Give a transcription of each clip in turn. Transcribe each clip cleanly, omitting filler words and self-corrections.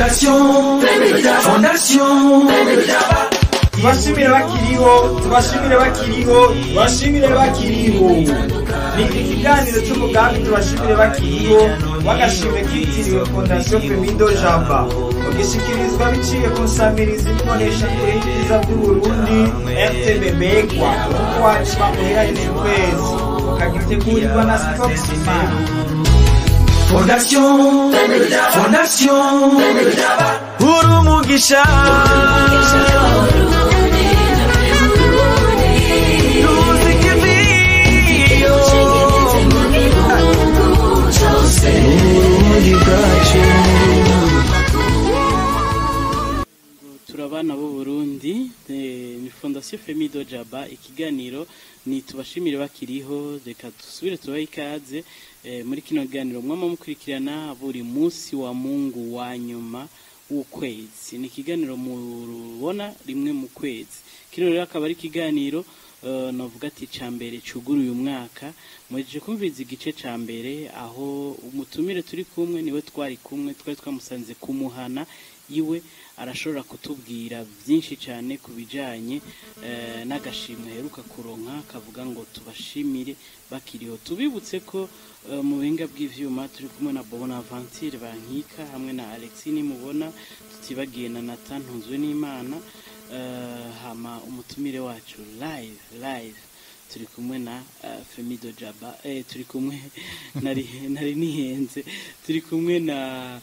Fondation, Fondation. Tubashimire bakiriho, tubashimire bakiriho, tubashimire bakiriho. Ni ikiganiro cy'umugambi tubashimire bakiriho w'agashimwe kitiriwe Fondation Femido Jamba. Ugishikirizwa biciye ku nsamirizi n'imbonesha kure y'ibyiza by'Uburundi RTBB kwa wacu muheraheza ukwezi. Ukagitegurirwa na Stock Cement. Fondation, Fondation. Urumugisha Turabana b'u Burundi, ni Fondation Femido Jaba. Ikiganiro ni tubashimire bakiriho. Reka dusubire tubahe ikaze muri kino kiganiro mwama mukurikirana buri munsi wa Mungu wa nyuma w'ukwezi. Ni ikiganiro murubona rimwe mu kwezi. Kino rero akaba ari ikiganiro navuga ati ca mbere cuguruye umwaka. Muhejeje kumviriza igice ca mbere aho umutumire turi kumwe niwe twari kumwe, twari twamusanze kumuhana iwe, arashobora kutubwira byinshi cyane ku bijanye n'agashimwe aheruka kuronka kavuga ngo tubashimire bakiriho. Tubibutse ko mu buhinga bw'ivyuma turi kumwe na Bonaventure Bankika hamwe na Alexis Nimubona, tutibagiye na Nathan Ntunzwe n'Imana. Hama umutumire wacu live turi kumwe na Femido Jaba, turi kumwe nari nihenze, turi kumwe na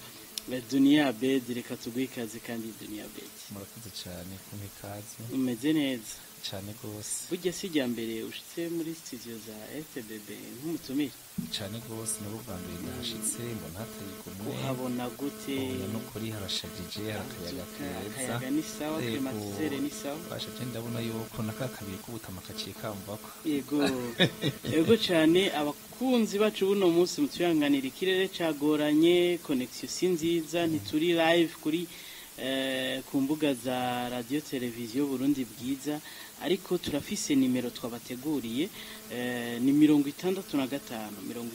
Dunia Abed. Reka tuguhe ikaze kandi Dunia Abed. Murakoze cyane kumpa ikaze. Umeze neza? Cyane rwose. Burya si irya mbere ushitse muri studio za RTBB nk'umutumire? Cyane rwose, nibwo bwa mbere ndahashitse, mbona hateye igomwe. Uhabona gute? Ubona n'ukuri harashajije, hari akayaga keza. Akayaga ni sawa, climatiseur ni sawa. Bashaje, ndabona yuko na ka kabiri k'ubutama kaciye kamvako. Yego, yego cyane. Abakunzi bacu buno munsi mutuyanganira, ikirere cagoranye, connexion si nziza, ntituri live kuri ku mbuga za radio televiziyo Burundi Bwiza, ariko turafise nimero twabateguriye, ni 65 99 25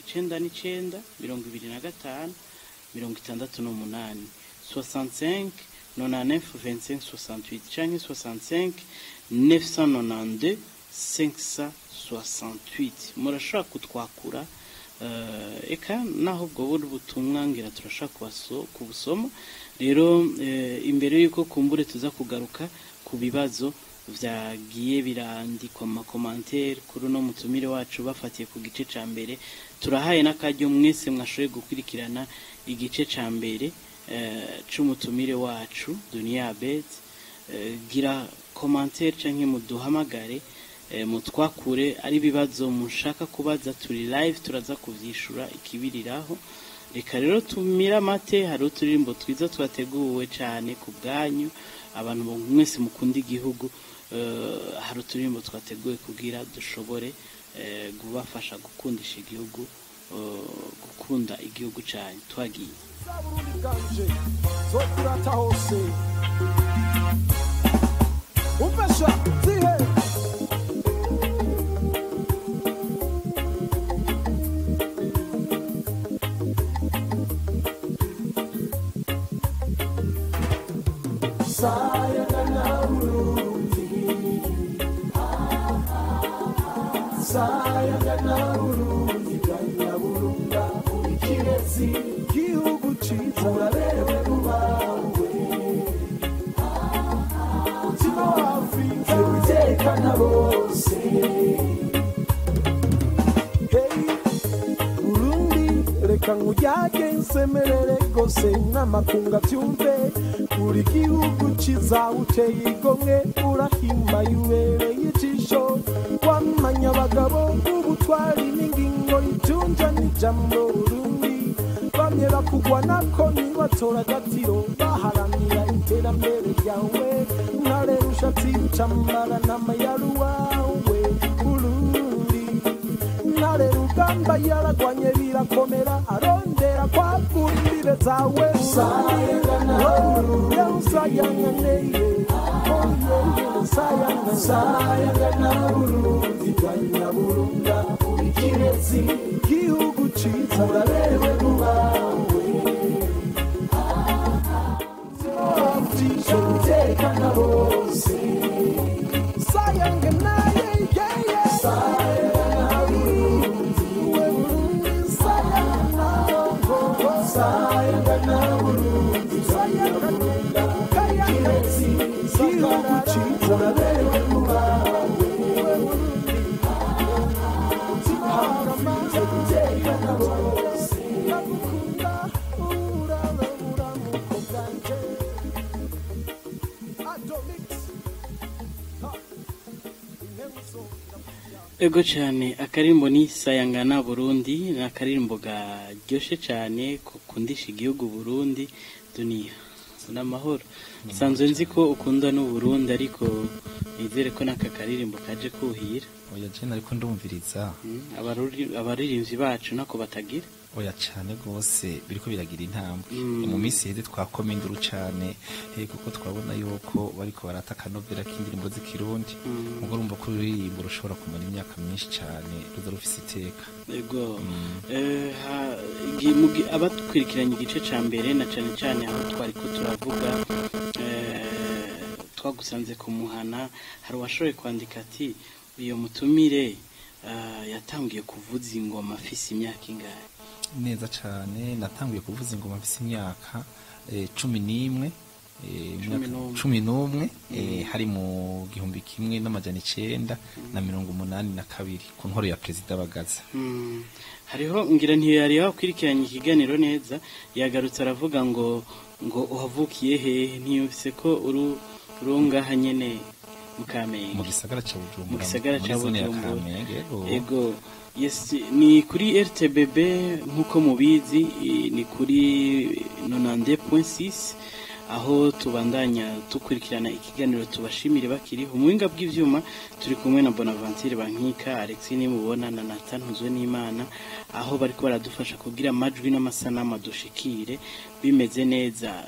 68, 65 99 25 68 canke 65 992 568. Murashobora kutwakura, eka naho ubwo bundi butumwa ngira turashobora kubusoma. Rero imbere yuko kumbure tuza kugaruka ku bibazo vyagiye birandikwa mu ma commentaires kuri uno mutumire wacu bafatiye ku gice ca mbere, turahaye n'akaryo mwese mwashoboye gukurikirana igice ca mbere c'umutumire wacu Dunia Abed, gira commentaire canke muduhamagare, mutwakure ari ibibazo mushaka kubaza, turi live turaza kuvyishura ikibiriraho. Reka rero tumira amate, hari uturirimbo twiza twateguwe cyane ku bwanyu abantu mwese mukunda igihugu. Hari uturirimbo twateguwe kugira dushobore kubafasha gukundisha igihugu, gukunda igihugu cyanyu. Twagiye. Burundi bwanje zokurata hose umvesha zihe. Sayangana Burundi, sayangana Burundi bwa Nyaburunga, uri kirezi gihugu ciza, uraberewe ubawe mutima wa Afrika utekana bose. Hey Burundi, reka nkujyage nsemerere rwose n'amakunga byumve, uri gihugu ciza uteye igomwe, urahimbaye ubereye ijisho, wamanya abagabo ubutwari n'ingingo itunja n'ijambo. Burundi bamye bakugwa nako ntibatora agatiro, baharanira iterambere ryawe, ntare rushatsi ucambara n'amayaruwawe. Burundi ntare rugamba yaragwanye birakomera, arondera kwagura imbibe zawe. Sayangana Burundi bwa Nyaburunga, uri kirezi gihugu ciza, uraberewe ubawe. Hamfite gutekana bose Sayangana yeah yeah Sayangana Burundi we Burundi Sayangana Sayangana Burundi Sayangana Kirezi igihugu ciza uraberewe mu bawe Hamfite gutekana bose Ndagukunda urabe uramuko bwanje Adomix Ego cyane akaririmbo ni Sayangana Burundi ni akaririmbo garyoshe cyane kukundisha igihugu Burundi dunia n'amahoro sanzwe nzi ko ukunda n'u Burundi ariko nizere ko n'aka karirimbo kaje kuhira. Oya je nariko ndumviriza. Abaririmbyi bacu nako batagira. Oya cyane gose biriko biragira intambwe. Mu minsi iheze twakoma induru cyane kuko twabona yuko bariko barataka novera k'indirimbo z'ikirundi. Mugo urumva ko uririmbo rushobora kumara imyaka myinshi cyane ruza rufise iteka. Ego. Abatwirikiranye igice ca mbere na cane cane aho twariko turavuga twagusanze kumuhana hari uwashoboye kwandika ati uyo mutumire yatangiye kuvuza ingoma afise imyaka ingahe? Neza cyane natanguye kuvuza ingoma mfise imyaka 11 11 hari mu 1982 ku nkoro ya Perezida Bagaza. Hariho ngira ntiyari yakwirikiranye ikiganiro neza yagarutse aravuga ngo uhavukiye hehe ntiyumvise ko urungaha nyene mu Kamenge mu gisagara ca Bujumbura mu gisagara ca Bujumbura. Ego yes ni kuri RTBB nkuko mubizi ni kuri 92.6 aho tubandanya tukurikirana ikiganiro tubashimire bakiriho mu buhinga bw'ivyuma turi kumwe na Bonaventure Bankika Alexis Nimubona na Nathan Ntuzwenimana aho bariko baradufasha kugira amajwi n'amasanamu dushikire bimeze neza.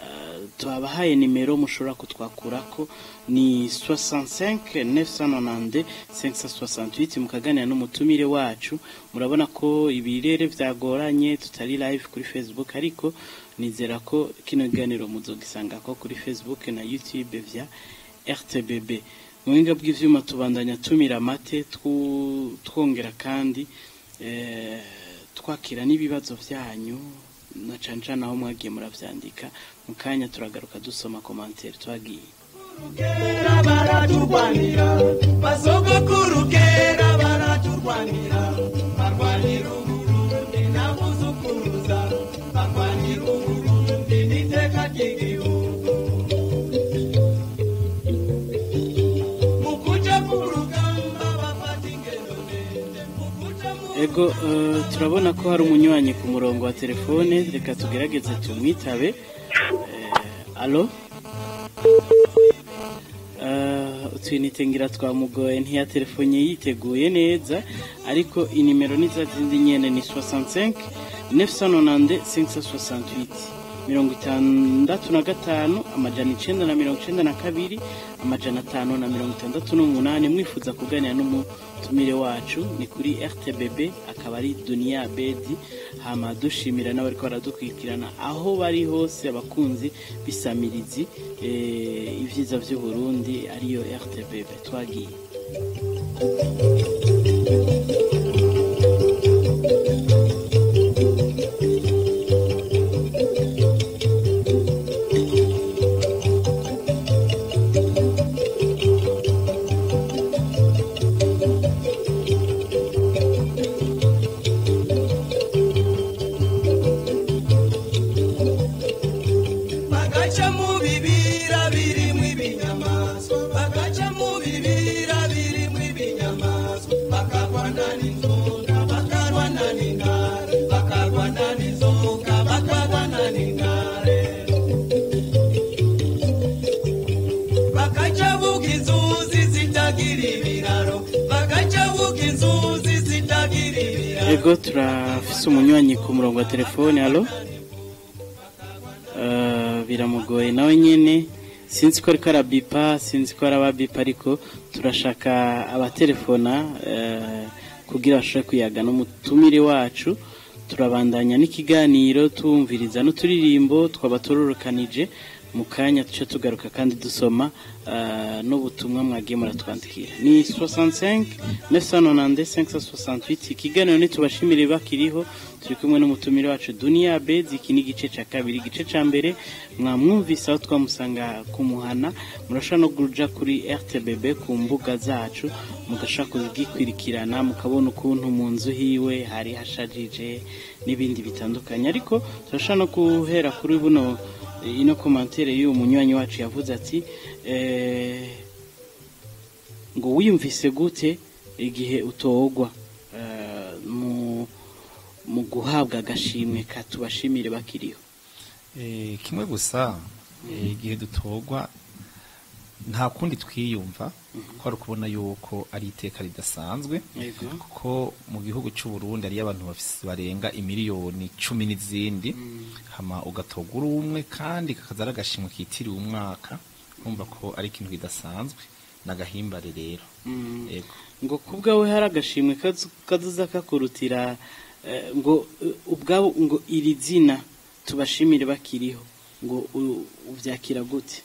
Tubahaye nimero mushobora kutwakurako ni 65 992 568 mukaganira n'umutumire wacu. Murabona ko ibirere vyagoranye tutari live kuri Facebook ariko nizera ko kino kiganiro muzogisanga ko kuri Facebook na YouTube vya RTBB. Mu buhinga bw'ivyuma tubandanya tumira amate twongera kandi twakira n'ibibazo vyanyu na cane cane aho mwagiye muravyandika. Mu kanya turagaruka dusoma commentaire twagiye. Kera baraturwanira basogokuru kera baraturwanira barwanira Uburundi n'abuzukuruza barwanira Uburundi n'iteka ry'igihugu mu kuja ku rugamba bafata ingendo ndende mu kuja mu Ego turabona ko hari umunywanyi ku murongo wa telefone reka tugerageze tumwitabe. Allo utwinite ngira twamugoye ntiyatelefonye yiteguye neza ariko inimero ni za zindi nyene ni 65 992 568 65 992 568 mwifuza kuganira n'umutumire wacu ni kuri RTBB akaba ari Dunia Abedi. Hama dushimira n'abariko baradukwikirana aho bari hose abakunzi bisamirizi ivyiza vy'u Burundi ariyo RTBB twagiye. Bagaca mu bibira birimwo ibinyamaswa bagaca mu bibira birimwo ibinyamaswa bakarwana n'inzoka bakarwana n'intare bakarwana n'inzoka bakarwana n'intare bagaca buga inzuzi zitagira ibiraro bagaca buga inzuzi zitagira ibiraro. Ego turafise umunywanyi ku murongo wa telefone. Allo biramugoye nawe nyene sinzi ko ariko arabipa sinzi ko arababipa ariko turashaka abatelefona kugira bashobore kuyaga n'umutumire wacu. Turabandanya n'ikiganiro tumviriza n'uturirimbo twaba tururukanije Mu kanya tuce tugaruka kandi dusoma n'ubutumwa mwagiye muratwandikira. Ni 65 992 568. Ikiganiro nitubashimire bakiriho, turi kumwe n'umutumire wacu Dunia Abedi. Iki ni igice ca kabiri. Igice ca mbere mwamwumvise aho twamusanga kumuhana. Murashobora no kuja kuri RTBB ku mbuga zacu, mugashobora kugikwirikirana, mukabona ukuntu mu nzu hiwe hari hashajije n'ibindi bitandukanye. Ariko turashobora no guhera kuri buno ino commentaire y'uyu munywanyi wacu yavuze ati ngo wiyumvise gute igihe utogwa mu guhabwa agashimwe katubashimire bakiriho? Kimwe gusa, igihe dutogwa nta kundi twiyumva ko ari ukubona yuko ari iteka ridasanzwe, kuko mu gihugu cy'u Burundi hariyo abantu bafise barenga 10 miliyoni n'izindi, hama ugatogwa uri umwe kandi kakaza ari agashimwe kitiriwe umwaka, urumva ko ari ikintu kidasanzwe n'agahimbare rero. Yego. Ngo kubwawe hari agashimwe kazoza kakurutira ngo ubwabo ngo iri zina tubashimire bakiriho, ngo uvyakira gute?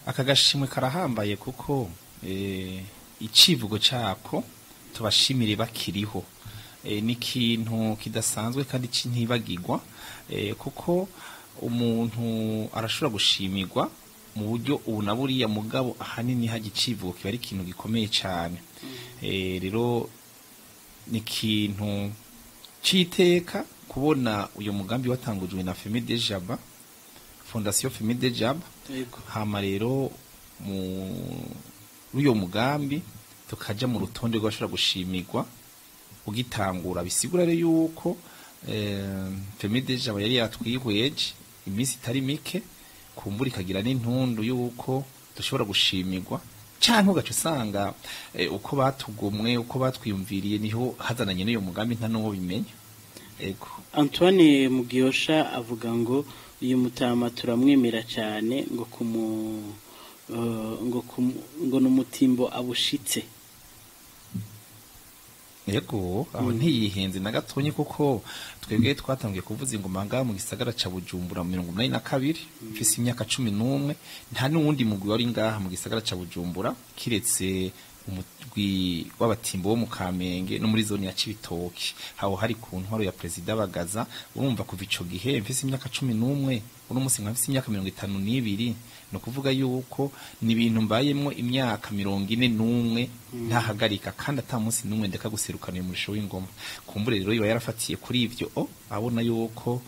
Aka gashimwe karahambaye kuko icivugo cako tubashimire bakiriho ni ikintu kidasanzwe kandi ntibagirwa, kuko umuntu arashobora gushimirwa mu buryo ubu na buriya, mugabo ahanini hajya icivugo kiba ari ikintu gikomeye cyane. Rero ni ikintu c'iteka kubona uyu mugambi watangujwe na Femi de Jaba, Fondation Femi de Jaba. Hama rero muri uyo mugambi tukaja mu rutonde rw'abashobora gushimirwa ugitangura, bisigura rero yuko Femi de Jaba yari yatwihweje iminsi itari mike, kumbura ikagira n'intundu yuko dushobora gushimirwa, canke ugaca usanga uko batugomwe, uko batwiyumviriye, niho hazananye n'uyo mugambi, nta n'uwo bimenya. Ego. Antoine Mugiyosha avuga ngo uyu mutama turamwemera cyane, ngo kumu ngo ngo n'umutimbo abushitse. Yego, aho ntiyihenze na gatonyi, kuko twebwe twatangiye kuvuza ingoma ngaha mu gisagara ca Bujumbura mu 82, mfise imyaka 11. Nta n'uwundi mugwi wari ngaha mu gisagara ca Bujumbura kiretse umugwi w'abatimbo wo mu Kamenge no muri zone ya Cibitoki, aho hari ku ntwaro ya Perezida Bagaza. Urumva kuva ico gihe mfise imyaka 11, uno musi nka mfise imyaka 52, ni ukuvuga yuko ni ibintu mbayemwo imyaka 41 ntahagarika, kandi ata munsi n'umwe ndeka guserukana uyu murisho w'ingoma. Kumbure rero iba yarafatiye kuri ivyo o abona yuko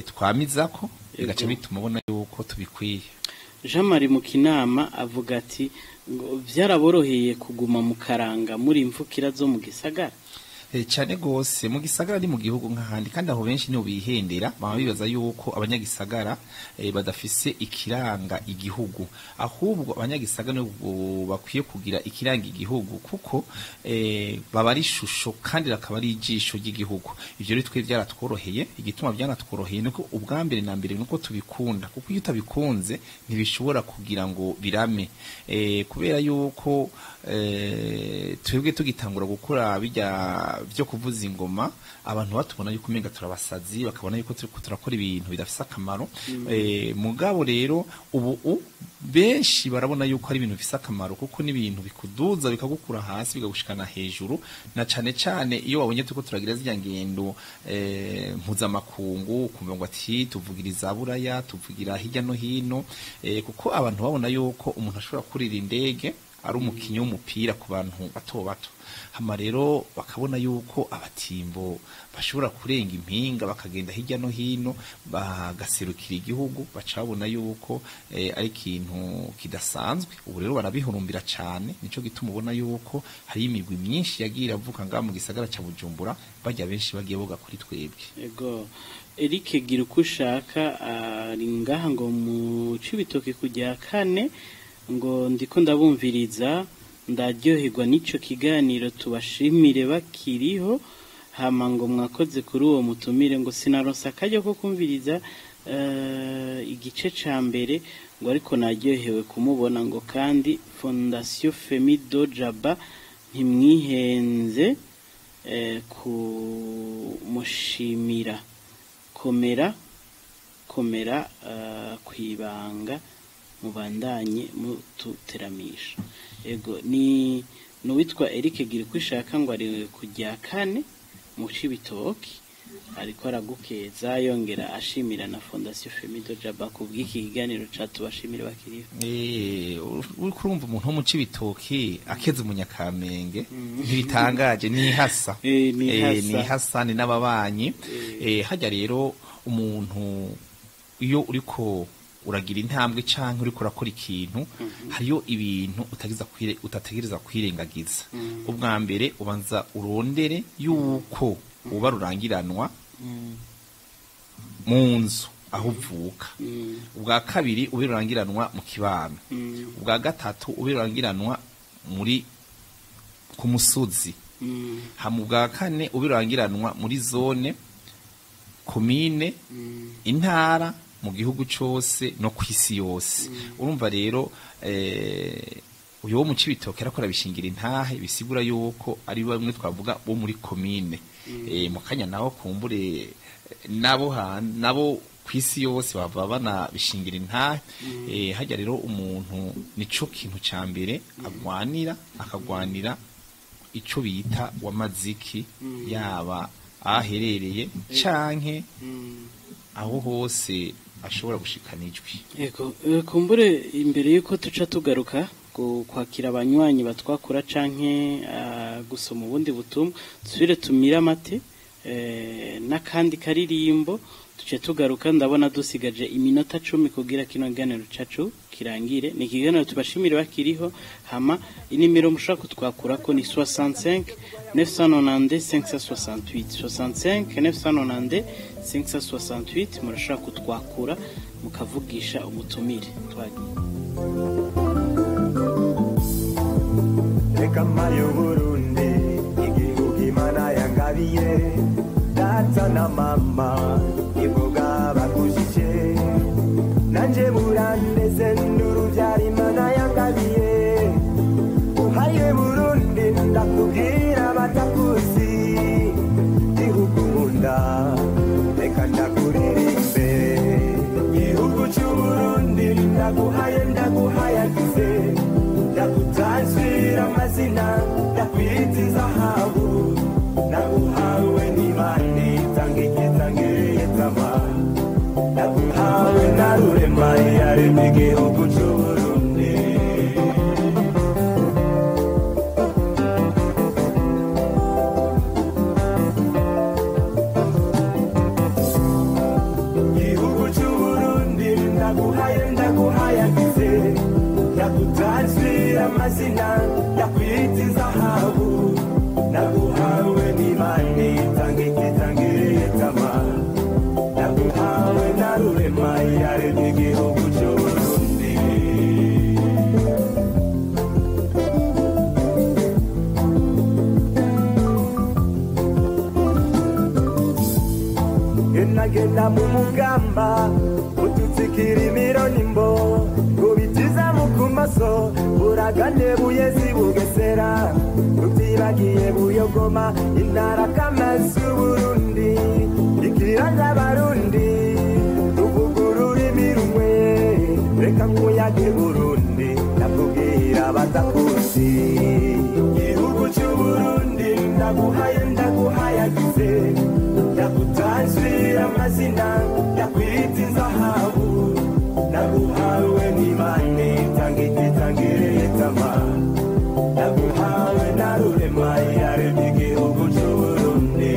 twamizako, bigaca bituma abona yuko tubikwiye. Jean Marie Mukinama avuga ati ngo byaraboroheye kuguma mu karanga muri imvukira zo mu gisagara? Cyane gose. Mu gisagara ni mu gihugu nk'ahandi, kandi aho benshi nibo bihendera, baba bibaza yuko abanyagisagara badafise ikiranga igihugu. Ahubwo abanyagisagara nibo bakwiye kugira ikiranga igihugu, kuko baba ari ishusho kandi rakaba ari ijisho ry'igihugu. Ivyo rero twe byaratworoheye. Igituma byanatworoheye nuko ubwa mbere na mbere nuko tubikunda, kuko iyo utabikunze ntibishobora kugira ngo birame. Kubera yuko twebwe tugitangura gukora bijya byo kuvuza ingoma, abantu batubona yuko umenga turabasazi, bakabona yuko turiko turakora ibintu bidafise akamaro. Mugabo rero ubu benshi barabona yuko ari ibintu bifise akamaro, kuko n'ibintu bikuduza, bikagukura hasi, bikagushikana hejuru, na cane cane iyo wabonye turiko turagira zirya ngendo mpuzamakungu, ukumva ngo ati tuvugiriza buraya, tuvugira hirya no hino, kuko abantu babona yuko umuntu ashobora kurira indege ari umukinyi w'umupira ku bantu bato bato. Hama rero bakabona yuko abatimbo bashobora kurenga impinga, bakagenda hirya no hino, bagaserukira igihugu, baca babona yuko ari ikintu kidasanzwe. Ubu rero barabihurumbira cane, nico gituma ubona yuko hari imigwi myinshi yagiye iravuka ngaha mu gisagara ca Bujumbura, bajya benshi bagiye boga kuri twebwe. Ego. Eric gira uko ushaka ari ngaha ngo mu Cibitoke kujya kane, ngo ndiko ndabumviriza, ndaryoherwa n'ico kiganiro tubashimire bakiriho. Hama ngo mwakoze kuri uwo mutumire, ngo sinaronsa akaryo ko kumviriza igice ca mbere, ngo ariko naryohewe kumubona, ngo kandi Fondation Femido Jaba ntimwihenze kumushimira. Komera. Komera kwibanga, mubandanye mututeramisha. Ego, ni nuwitwa Eric Girikwishaka, ngo ari kujya kane mu Cibitoki, ariko aragukeza yongera ashimira na Fondation Femido Jaba kubw'iki kiganiro catubashimire bakiriho. Uriko urumva umuntu wo mu Cibitoki akeze umunyakamenge, ntibitangaje, nihasa. Nihasa. Nihasa, ni n'ababanyi. Hajya rero umuntu iyo uriko uragira intambwe canke uriko urakora ikintu, hariyo ibintu utategereza kwirengagiza. Ubwa mbere ubanza urondere yuko uba rurangiranwa mu nzu aho uvuka, ubwa kabiri ube rurangiranwa mu kibano, ubwa gatatu ube rurangiranwa muri ku musozi, hama ubwa kane ube rurangiranwa muri zone, komine, intara, mu gihugu cose no kw'isi yose. Urumva rero uyo wo mu Cibitoke arakora bishingira intahe, bisigura yuko ari bamwe twavuga bo muri komine. Mu kanya naho kumbure nabo nabo kw'isi yose bava banabishingira intahe. Hajya rero umuntu nico kintu ca mbere agwanira, akagwanira ico bita wamaziki, yaba aherereye canke aho hose ashobora gushikana ijwi. Ego, kumbure imbere yuko tuca tugaruka kwakira abanywanyi batwakura canke gusoma ubundi butumwa, dusubire tumire amate n'akandi karirimbo, tuce tugaruka. Ndabona dusigaje iminota 10 kugira kino kiganiro cacu kirangire. Ni ikiganiro tubashimire bakiriho. Hama inimero mushobora kutwakurako ni 65 992 568, 65 992 568. Murashobora kutwakura mukavugisha umutumire. Twagiye. Reka mayo Burundi, igihugu Imana yangabiye, data na mama ivuga bakujije, nanje burandeze n'urubyara Imana yangabiye. Uhaye Burundi, ndakubwira batakuzi, gihugu nkunda, reka ndakuririmbe. Gihugu cy'Uburundi, ndaguhaye, ndaguhayagize, ndagutazira amazina, ndakwita inzahabu, naguhawe n'Imana itanga ikitangiriye tama, naguhawe na Rurema yaremye igihugu cy'Uburundi. Gihugu cy'Uburundi, ndaguhaye, ndaguhayagize, ndagutazira amazina, ndakwita inzahabu, naguhawe n'Imana itanga ikitangiriye tama, naguhawe na Rurema yaremye igihugu cy'Uburundi. Genagena mu mugamba ututsikira imironimbo ngubitiza mu kumaso, uragane Buyezi, Bugesera, tutibagiye Buyogoma, intara kamazi Burundi, ikiranga Abarundi tuvuga ururimi rumwe. Reka nkuyage Burundi, ndakubwira batakuzi. Gihugu cy'Uburundi, ndaguhaye, ndaguhayagize, ndagutazira amazina, ndakwita inzahabu, naguhawe n'Imana itanga ikitangiriye tama, naguhawe na Rurema yaremye igihugu cy'Uburundi.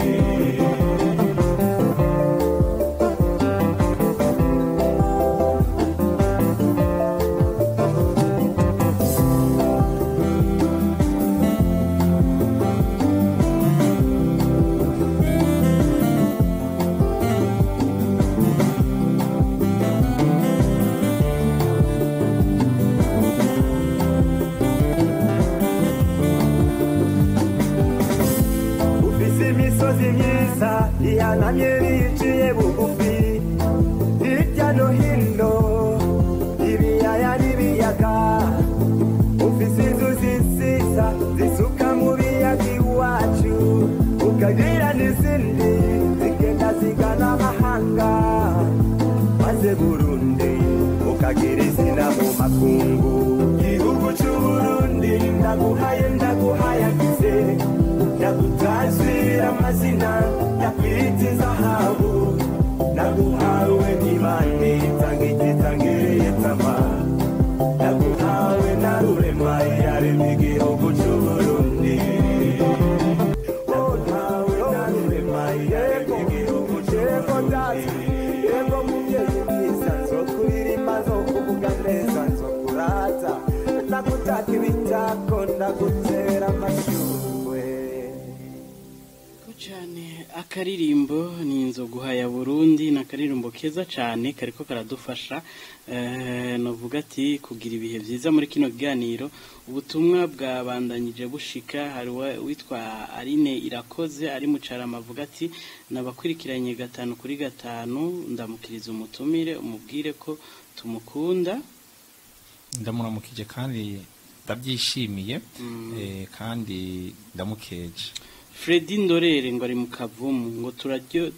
Warakoze Burundi, ukagira izina mu makungu. Gihugu c'Uburundi, ndaguhaye, ndaguhayagize, ndagutazira amazina, ndakwita inzahabu. Naguhawe n'Imana itanga igitangiriye tama, naguhawe na Rurema yaremye igihugu c'Uburundi. Naguhawe na Rurema yaremye igihugu c'Uburundi. Yego muvyeyi mwiza, nzokuririmba, nzokuvuga neza, nzokurata, ndagutaka ibitako, ndagutera amashurwe. Ko cyane akaririmbo ni Inzoguhaya Burundi, ni akaririmbo keza cyane kariko karadufasha, novuga ati kugira ibihe byiza muri kino kiganiro. Ubutumwa bwabandanyije bushika. Hari witwa Aline Irakoze ari mu Carama, avuga ati: "Nabakurikiranye 5 kuri 5, ndamukiriza umutumire, umubwire ko tumukunda." Ndamuramukije kandi ndabyishimiye, kandi ndamukeje. Fredy Ndorere ngo ari mu Kavumu, ngo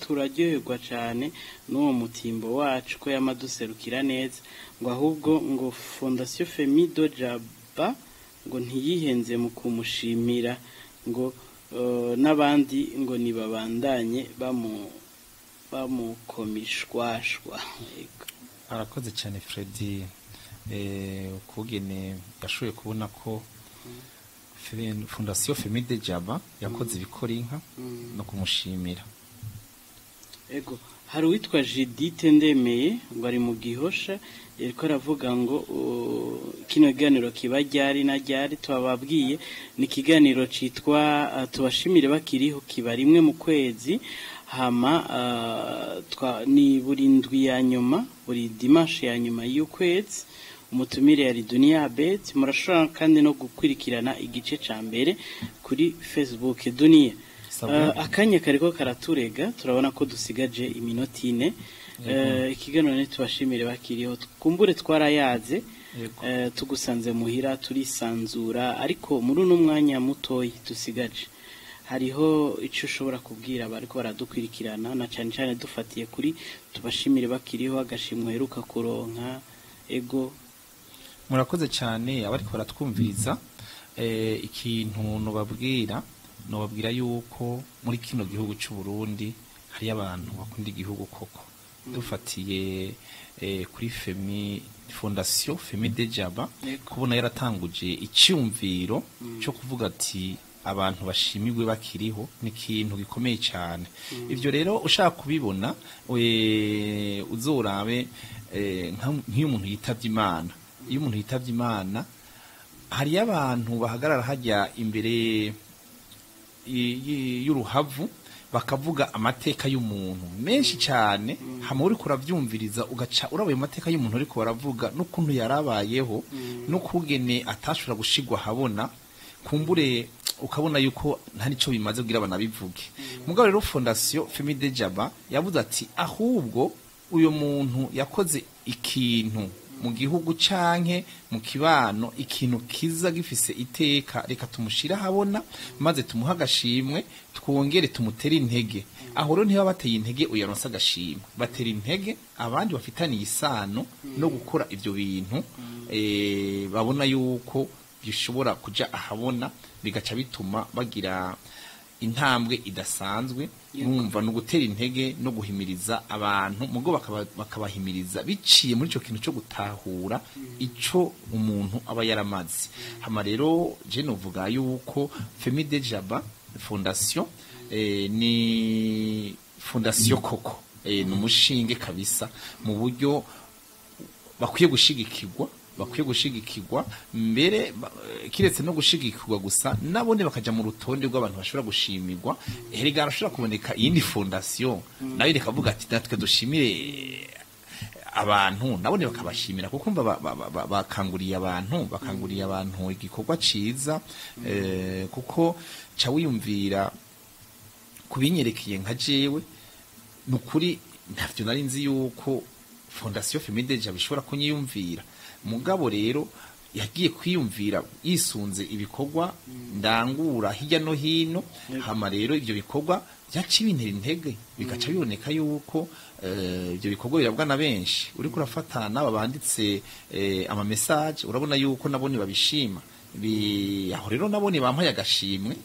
turaryoherwa cyane n'uwo mutimbo wacu ko yamaduserukira neza, ngo ahubwo ngo Fondation Femido Jaba ngo ntiyihenze mu kumushimira, ngo n'abandi ngo nibabandanye bamukomishwashwa. Yego. Arakoze cyane Freddy, ukugene yashoboye kubona ko Fondation Femide Jaba yakoze ibikora inka, no kumushimira. Ego, hari uwitwa Judith Ndemeye ngo ari mu Gihosha, yariko aravuga ngo kino kiganiro kiba ryari na ryari? Twababwiye, ni ikiganiro citwa Tubashimire Bakiriho, kiba rimwe mu kwezi, hama ni buri ndwi ya nyuma, buri dimanche ya nyuma y'ukwezi. Umutumire yari Dunia Abed. Murashobora kandi no gukurikirana igice ca mbere kuri Facebook. Dunia, Sabwe. Akanya kariko karaturega, turabona ko dusigaje iminota 4. Ikiganiro ni Tubashimire Bakiriho, kumbure twarayaze, tugusanze muhira, turisanzura, ariko muri uno mwanya mutoyi dusigaje hariho icyo ushobora kubwira abariko baradukwirikirana, na cyane cyane dufatiye kuri Tubashimire Bakiriho, agashimwe uheruka kuronka? Ego. Murakoze cyane abariko baratwumviriza. Ikintu nobabwira yuko muri kino gihugu cy'u Burundi hari abantu bakunda igihugu koko. Dufatiye kuri Fondation Femi de Jaba, kubona yaratanguje icyumviro cyo kuvuga ati abantu bashimirwe bakiriho, ni ikintu gikomeye cyane. Ibyo rero ushaka kubibona, uzorabe nk'iyo umuntu yitavye Imana. Iyo umuntu yitavye Imana, hariyo abantu bahagarara hajya imbere y'uruhavu, bakavuga amateka y'umuntu menshi cyane. Hama uriko uravyumviriza, ugaca urabaye amateka y'umuntu uriko baravuga, n'ukuntu yarabayeho, n'ukugene atashobora gushigwa habona, kumbure ukabona yuko nta nico bimaze kugira banabivuge. Mugabo rero Fondation Femide Jaba yavuze ati ahubwo uyo muntu yakoze ikintu mu gihugu canke mu kibano, ikintu kiza gifise iteka, reka tumushira habona maze tumuha agashimwe, twongere tumutere intege. Aho rero ntiba bateye intege uyaronse agashimwe, batera intege abandi bafitaniye isano no gukora ivyo bintu, babona yuko bishobora kuja ahabona, bigaca bituma bagira intambwe idasanzwe. Mwumva no gutera intege no guhimiriza abantu, mugo bakabahimiriza biciye muri ico kintu cyo gutahura ico umuntu aba yaramaze. Hama rero je novuga yuko Femide Jaba Fondation ni fondation koko, ni umushinge kabisa mu buryo bakwiye gushigikirwa mbere kiretse no gushigikirwa gusa, nabone bakaja mu rutonde rw'abantu bashobora gushimirwa. Erega harashobora kuboneka iyindi fondation nayo rikavuga ati natwe dushimire abantu, nabone bakabashimira, kuko umva bakanguriye abantu igikorwa ciza, kuko ca wiyumvira kubinyerekeye nka jewe, nukuri ntavyo nari nzi yuko Fondation Femide bishobora kunyiyumvira. Mugabo rero Yagiye kwiyumvira yisunze ibikorwa ndangura hirya no hino. Hama rero ivyo bikorwa byaciye bintera intege, bigaca biboneka yuko ivyo bikorwa birabwa na benshi. Uriko urafata n'aba banditse ama message, urabona yuko nabone babishima. Aho rero nabone bampaye agashimwe,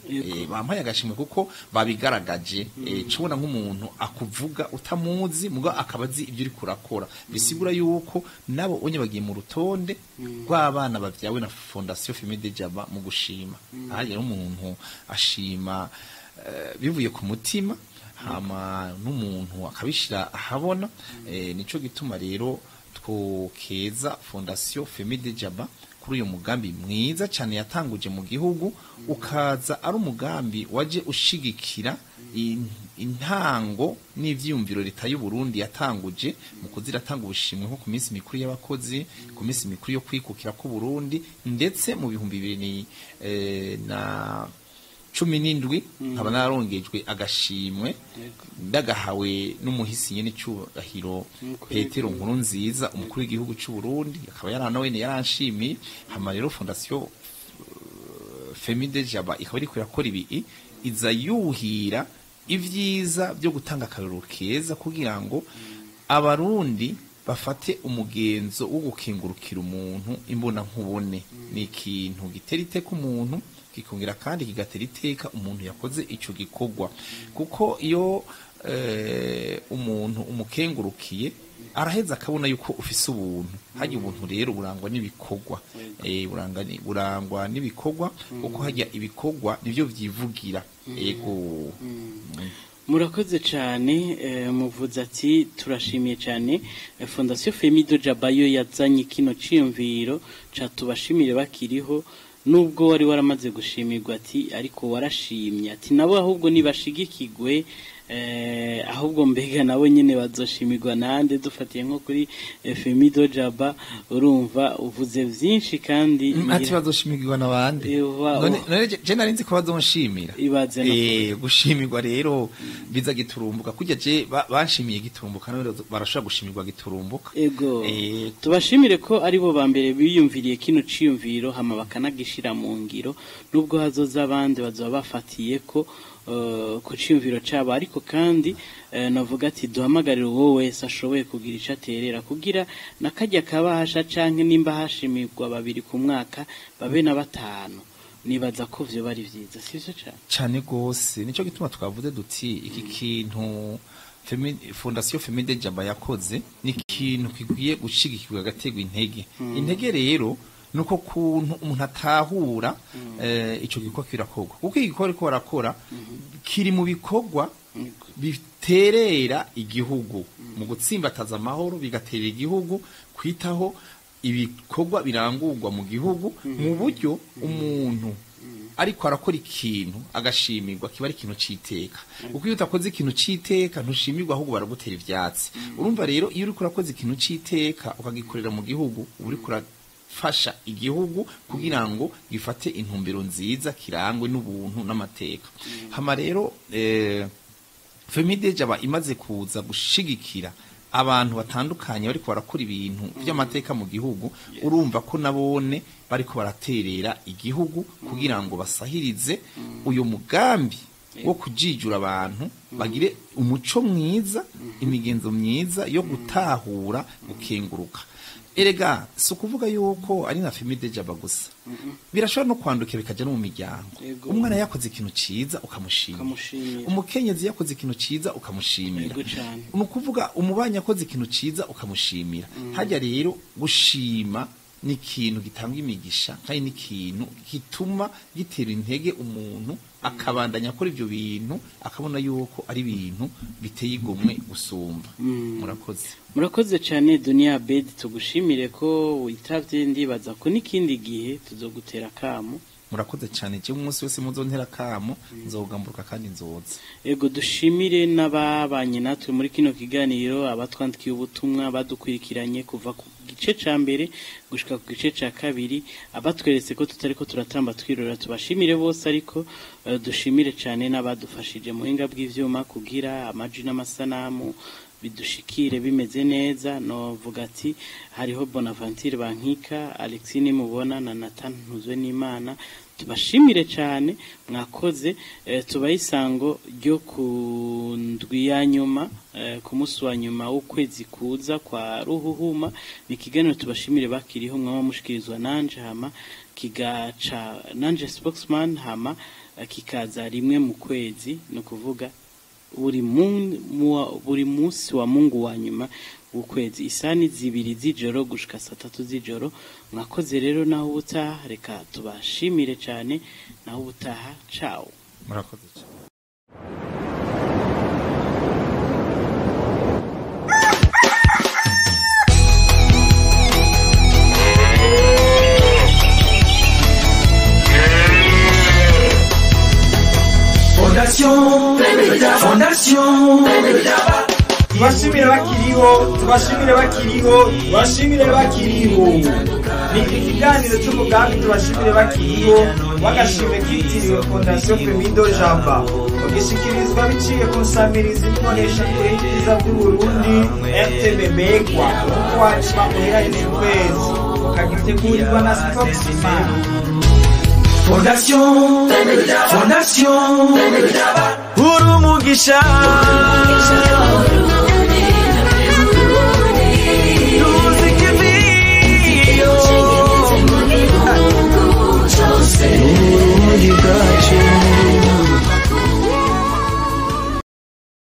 bampaye agashimwe kuko babigaragaje. Cubona nk'umuntu akuvuga utamuzi, muga akaba azi ibyo uriko urakora, bisigura yuko nabo onye bagiye mu rutonde rw'abana bavyawe na Fondation Femide de Jaba mu gushima. Aha rero umuntu ashima bivuye ku mutima, hama n'umuntu akabishira ahabona. Nico gituma rero twokeza Fondation Femide Jaba kuri uyu mugambi mwiza cyane yatanguje mu gihugu, ukaza ari umugambi waje ushigikira intango n'ivyiyumviro leta y'u Burundi yatanguje mu kuziratanga ubushimwe nko ku minsi mikuru y'abakozi, ku minsi mikuru yo kwikukira ku Burundi, ndetse mu 2017 nkaba narongejwe agashimwe ndagahawe n'umuhisi nyene cyubahiro Petero Nkurunziza, umukuru w'igihugu cy'u Burundi, akaba yaranawene yaranshimiye. Hama rero Fondation Femide Jaba ikaba iriko irakora ibi, iza yuhira ivyiza byo gutanga akarorero keza kugira ngo abarundi bafate umugenzo wo gukengurukira umuntu imbona nkubone. Ni ikintu gitera iteka umuntu, kikongera kandi kigatera iteka umuntu yakoze ico gikorwa, kuko iyo umuntu umukengurukiye araheza akabona yuko ufise ubuntu. Hajya ubuntu rero burangwa n'ibikorwa, burangwa n'ibikorwa, kuko hajya ibikorwa nivyo vyivugira. Ego. Murakoze cyane. Muvuze ati turashimiye cyane Fondation Femido Jabayo yazanye kino ciyumviro ca tubashimire bakiriho, nubwo wari waramaze gushimirwa, ati ariko warashimye, ati nabo ahubwo nibashigikigwe. Ahubwo mbega nabo nyene bazoshimirwa nande? Dufatiye nko kuri Femido Jaba, urumva uvuze vyinshi kandi Ati bazoshimirwa nabande? None je nari nzi ko bazonshimira. Ibaze no Gushimirwa rero biza giturumbuka kurya. Je banshimiye giturumbuka, nabo barashobora gushimirwa giturumbuka. Ego. Tubashimire ko aribo ba mbere biyumviriye kino ciyumviro, hama bakanagishira mu ngiro, nubwo hazoza abandi bazoba bafatiye ko ku ciyumviro cabo. Ariko kandi navuga ati duhamagarire uwo wese ashoboye kugira ico aterera kugira nakarya kabahasha, canke nimba hashimirwa babiri ku mwaka babe na batanu. Nibaza ko vyo bari vyiza, sivyo cane? Cane gose. Nico gituma twavuze duti iki kintu Fondation Femide Jaba yakoze ni ikintu kikwiye gushigikirwa, gategwa intege. Intege rero nuko kuntu umuntu atahura ico gikorwa kirakorwa, kuko igikorwa ariko barakora kiri mu bikorwa biterera igihugu mu gutsimbataza amahoro, bigatera igihugu kwitaho ibikorwa birangurwa mu gihugu mu buryo umuntu ariko arakora ikintu agashimirwa kiba ari ikintu c'iteka, kuko iyo utakoze ikintu c'iteka ntushimirwa, ahubwo baragutera ivyatsi. Urumva rero iyo uriko urakoze ikintu c'iteka ukagikorera mu gihugu, uba uriko urafasha igihugu kugira ngo gifate intumbero nziza, kirangwe n'ubuntu n'amateka. Hama rero Femide Jaba imaze kuza gushigikira abantu batandukanye bariko barakora ibintu by'amateka mu gihugu, urumva ko nabone bariko baraterera igihugu kugira ngo basahirize uyu mugambi wo kujijura abantu bagire umuco mwiza, imigenzo myiza yo gutahura gukenguruka. Erega si ukuvuga yuko ari na Femide Jaba gusa, birashobora no kwandukira bikaja no mu miryango. Umwana yakoze ikintu ciza ukamushimira, ukamushimira, umukenyezi yakoze ikintu ciza ukamushimira, Ego cane. Ni ukuvuga umubanyi yakoze ikintu ciza ukamushimira. Hajya rero gushima ni ikintu gitanga imigisha, kandi ni ikintu gituma gitera intege umuntu akabandanya akora ivyo bintu, akabona yuko ari ibintu biteye igomwe gusumba. Murakoze. Murakoze cyane Dunia Abedi, tugushimire ko witavye. Ndibaza ko n'ikindi gihe tuzogutera kamo. Murakoze cyane. Je umunsi wose muzontera kamo nzogamburuka kandi nzoza. Ego, dushimire n'ababanye natwe muri kino kiganiro, abatwandikiye ubutumwa, badukurikiranye kuva ku gice ca mbere gushika ku gice ca kabiri, abatweretse ko tutariko turatamba twirora. Tubashimire bose, ariko dushimire cyane n'abadufashije mu buhinga bw'ivyuma kugira amajwi n'amasanamu. Bidushikire bimeze neza. Novuga ati hariho Bonaventure Bankika, Alexine Nimubona na Nathan Ntuzwe n'Imana. Tubashimire cyane, mwakoze. Tubahe isango ryo ku ndwi ya nyuma, ku munsi wa nyuma w'ukwezi kuza kwa ruhuhuma. Ni ikiganiro Tubashimire Bakiriho, mwaba mushikirizwa nanje, hama kigaca nanje spokesman, hama kikaza rimwe mu kwezi, ni ukuvuga buri munsi wa Mungu wa nyuma w'ukwezi, isani 2 z'ijoro gushika saa 3 z'ijoro. Mwakoze rero, naho ubutaha. Reka tubashimire cyane, naho ubutaha, ciao. Murakoze cyane. Fondation, Fondation, Tubashimire bakiriho, tubashimire bakiriho, tubashimire bakiriho. Ni ikiganiro cy'umugambi Tubashimire Bakiriho w'agashimwe kitiriwe Fondation Femido Jamba, ugishikirizwa biciye ku nsamirizi n'imbonesha kure y'ibyiza by'Uburundi RTBB, kwa kuko wanyuma uheraheza ukwezi, ukagitegurirwa na Spokesman. Fondation, Fondation, Urumugisha.